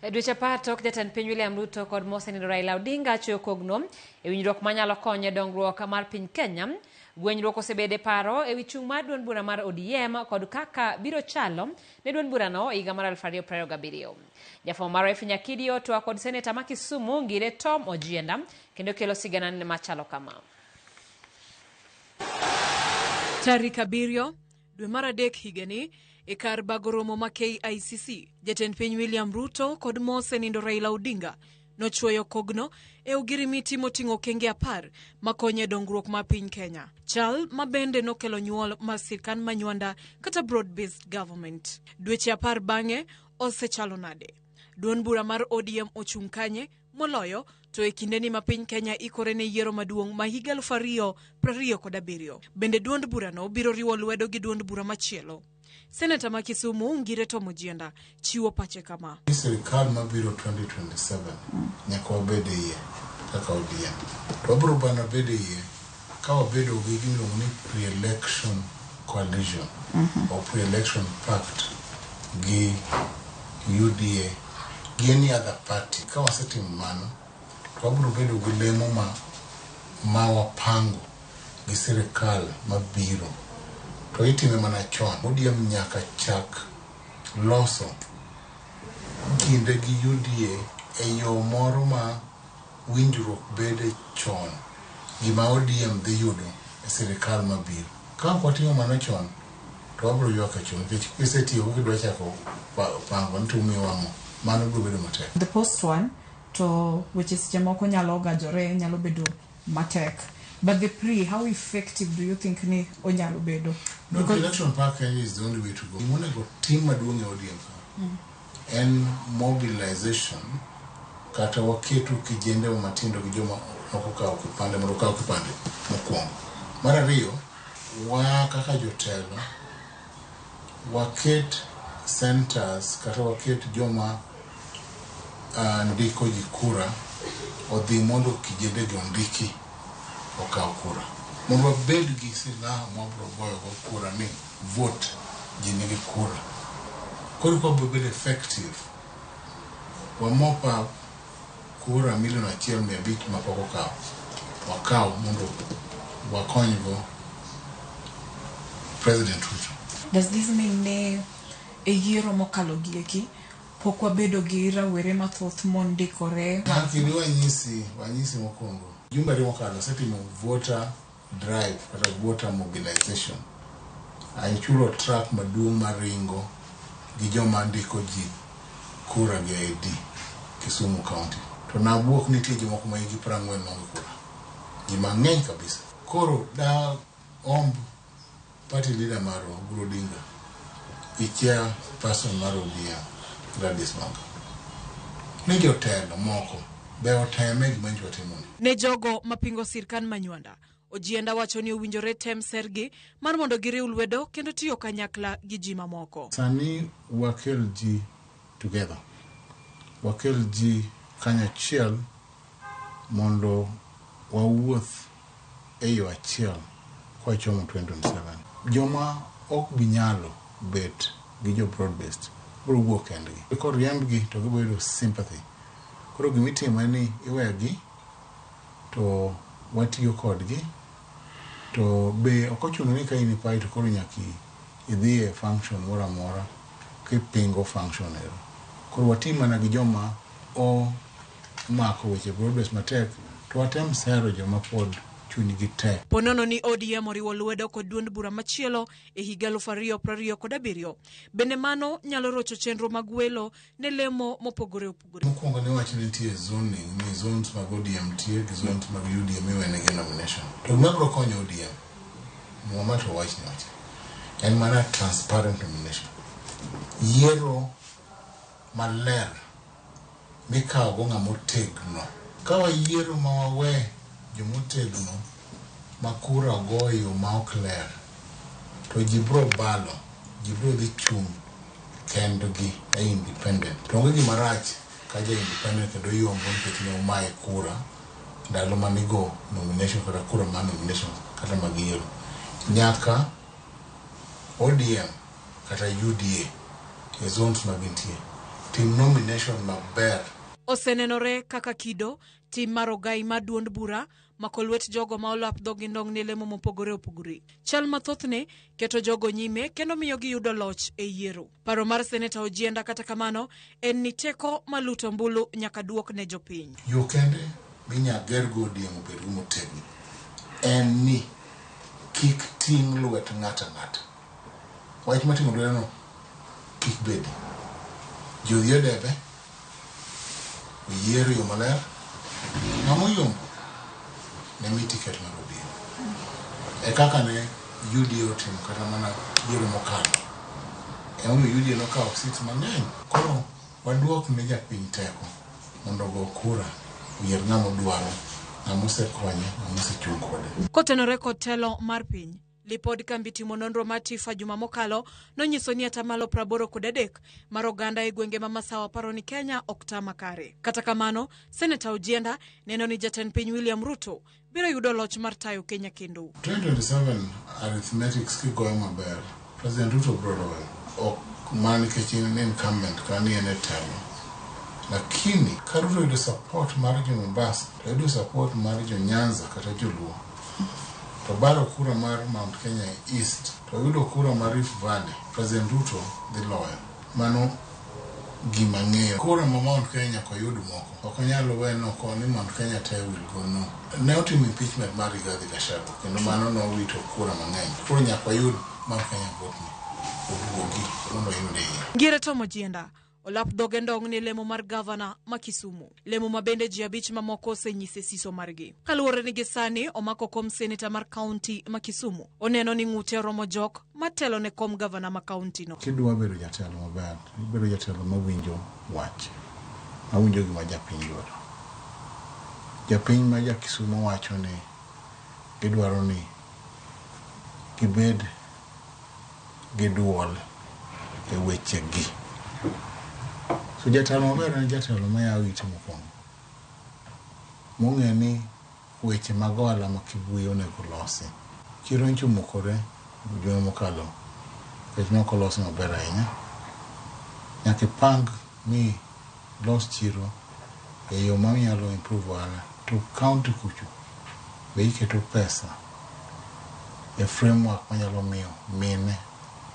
E dweche 10 tok jatend piny William Ruto kod mosenindo Raila Odinga chwoyo kogno e winjruok manyalo konyo e dongruok mar piny Kenya. Gwenyruok osebedo e paro e wi chung' mar duond bura mar ODM kod kaka biro chalo ne duond burano e higa mar 2027. Jafwambo marwa Effie Nyakidi otwak kod seneta ma Kisumu Ngire Tom Ojienda kendo kelo sigana machalo kama. Tarik 7 dwe mar 3 higani e kar bago romo ma KICC, jatend piny William Ruto kod mosenindo Raila Odinga nochwoyo kogno e ogirimiti moting'o okenge 10 makonyo e dongruok mar piny Kenya. Chal ma bende nokelo nyuol mar sirkand manywanda kata broad-based government. Dweche 10 bang'e osechalo nade? Duond bura mar ODM ochung' kanye moloyo to e kindeni ma piny Kenya ikore ne yiero maduong' ma higa 2027. Bende duond burano biro riwo lwedo gi duond bura machielo. Seneta ma Kisumu Ngire Tom Ojienda chiwo pache kama. Sirikal mabiro 2027 nyaka wabed e iye kaka ODM. To wabiro bana bedo e iye ka wabedo gi gimiluongo ni pre-election coalition or pre-election pact gi UDA gi any other party. Ka wasetimo mano, to wabiro bedo gi lemo ma wapango gi sirikal mabiro. To itime mana chon. ODM nyaka chak loso kinde gi UDA e yo moro ma winjruok bede chon gima ODM dhi yudo e sirikal mabiro. Ka ok watimo mano chon, to wabiro ywak e chon nikech kisetieko kidwa chako pango ni to umiyowa ang'o, mano biro bedo matek. The post one to weche seche moko nyalo gajore, nyalo bedo matek. But the pre, how effective do you think ni onyalo bedo? No, the election pact is the only way to go. Gimonego tim maduong' e ODM ka en mobilization kata waketo kijende matindo gi joma ok okawo kipande mondo okaw kipande mokwongo. Mar ariyo, wa kaka jotelo waket centers kata waket joma ndiko ji kura odhi mondo kijende gi ondiki okaw kura. Mondo wabed gi silaha mwabiro goyogo kura ni vote ji nigi kura. Koro ka wabiro bedo effective, wamop up kura milion 1.5 mapok okaw. Wakaw mondo wakonygo President Ruto. Does this mean ni e yiero mokalo gieki pok wabedo gi rawere mathoth mondikore? Kindi wanyisi mokwongo. Jumbe ariyo mokalo asetimo voter drive kata voter mobilization. Achulo truck maduong' maringo gi joma ndiko ji kura gi ID Kisumu County. To nabuok nitie jomoko ma higi 40 maonge kura. Ji mang'eny kabisa. Koro da omb party leader marwa Oburu Odinga gi chairperson mar ODM Gladys Wanga ni jotelo moko be oteme gima nyicho watimoni. Ne jogo mapingo sirkand manywanda, Ojienda wacho ni owinjore tem sergi mar mondo giriw lwedo kendo tiyo kanyakla gi ji mamoko. Sani wakel ji together. Wakel ji kanyachiel mondo wawuoth e yo achiel kwachomo 2027. Joma ok bi nyalo bet gi jo broad based biro wuok kendgi. Koriembgi to gibiro yudo sympathy. Koro gimitimo en ni iwegi to watiyo kodgi to be ok ochuno ni ka in e party to koro nyaka idhi e function moro amora kipingo function ero. Koro wati mana gi joma omako weche broad based matek to watem sero joma pod chunygi tek. Ponono ni ODM oriwo lwedo kod duond bura machielo e higa 2027. Bende mano nyalo rocho chenro mag welo ne lemo mopogore opogore. Mokwongo ne wach ni nitie zoning, ni zones mag ODM nitie gi zones mag UDM iwenegi nomination. To gima biro konyo ODM, muma to wach ni wach, en mana transparent nomination. Yiero maler mikawogo ng'ama otegno. Ka wayiero ma wawe jomotegno ma kura ogo e yo ma ok ler, to ji biro balo, ji biro dhi chung' kendgi e independent. To onge gima rach ka ja independent kendo yombo nikech ne omaye kura ndalo manigo nomination kata kura mar nomination kata mag yiero. Nyaka ODM kata UDA e zones ma gintie Tim nomination maber. Osenenore kaka kido tim mar ogai mar duond bura mako lwet jogo ma olap dhogi ndong' ne lemo mopogore opogore. Chal mathothne keto jogo nyime kendo miyo giyudo loch e yiero. Paro mar Seneta Ojienda kata kamano en ni teko maluto ombulu nyaka duok ne jopiny. Yo kende minya gergo ODM obed motegno en ni kik ting' lwet ng'ato ang'ata. Wach mar ting'o lwedo no kik bedi. Ji odhi e debe, oyier e yo maler, ng'ama oyombo ne mi tiket mar ODM. E kaka ne UDA otimo kata mana yiero mokalo. Emomiyo UDA nokawo seats mang'eny. Koro waduok ne japiny teko mondo ogo kura, oyier ng'ama odwaro, ng'ama osekonye, ng'ama osechung' kode. Kotenore kod telo mar piny, lipod kambi timo nonro mar TIFA juma mokalo nonyiso ni atamalo 83 mar oganda e gwenge ma Masawa paro ni Kenya ok ta makare. Kata kamano, Seneta Ojienda neno ni jatend piny William Ruto biro yudo loch mar tayo Kenya kendo. 2027 arithmetics kigoyo maber, President Ruto biro loyo. Ok mana nikech en incumbent kata ni en e telo. Lakini ka Ruto oyudo support mar jo Mombasa, to oyudo support mar jo Nyanza kata joluo, to baro kura mar Mount Kenya East, to oyudo kura mar Rift Valley, President Ruto dhi loyo. Mano gima ng'eyo. Kura ma Mount Kenya nyaka oyud moko. Ok onyal we noko ni Mount Kenya te will go no. Ne otimo impeachment mar Rigathi Gachagua kendo mano nowito kura mang'eny. Koro nyaka wayud Mount Kenya vote ni oduogi mondo oyude iye. Ngire Tom Ojienda olap dhoge ndong' ne lemo mar gavana ma Kisumu. Lemo ma bende ji abich mamoko osenyise siso margi. Kaluwore ni gi sani omako kom seneta mar kaunti ma Kisumu. Oneno ni ng'ute oromo jok matelo ne kom gavana ma kaunti no. Kidwa bedo jatelo maber, ibedo jatelo mawinjo wach, mawinjo gima japiny dwaro. Japiny ma ja Kisumu wacho ni gidwaro ni gibed gi duol e wechegi. So jatelo maber en jatelo mayawo ite mokwongo. Mong'e ni weche mag ohala ma Kibuye onego losi. Chiro nyocha omukore juma mokalo nikech ne ok olosi maber ahinya. Nyaka ipang mi los chiro e yo manyalo improve ohala. To county kucho be iketo pesa e framework manyalo miyo mine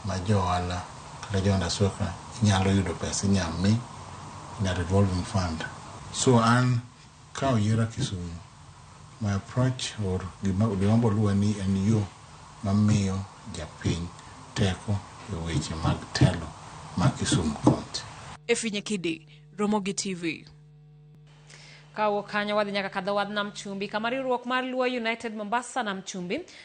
ma jo ohala kata jo undersweka nyalo yudo pesa inyalo mi in a revolving fund. So an ka oyiera Kisumu, my approach or gima boluwa ni en yo mamiyo japiny teko e weche mag telo ma Kisumu County. Efinye Kidi, Ramogi TV. Kawuok kanyo wadhi nyaka kadho wadh Nam Chumbi kama riwruok mar Luo United Mombasa Nam Chumbi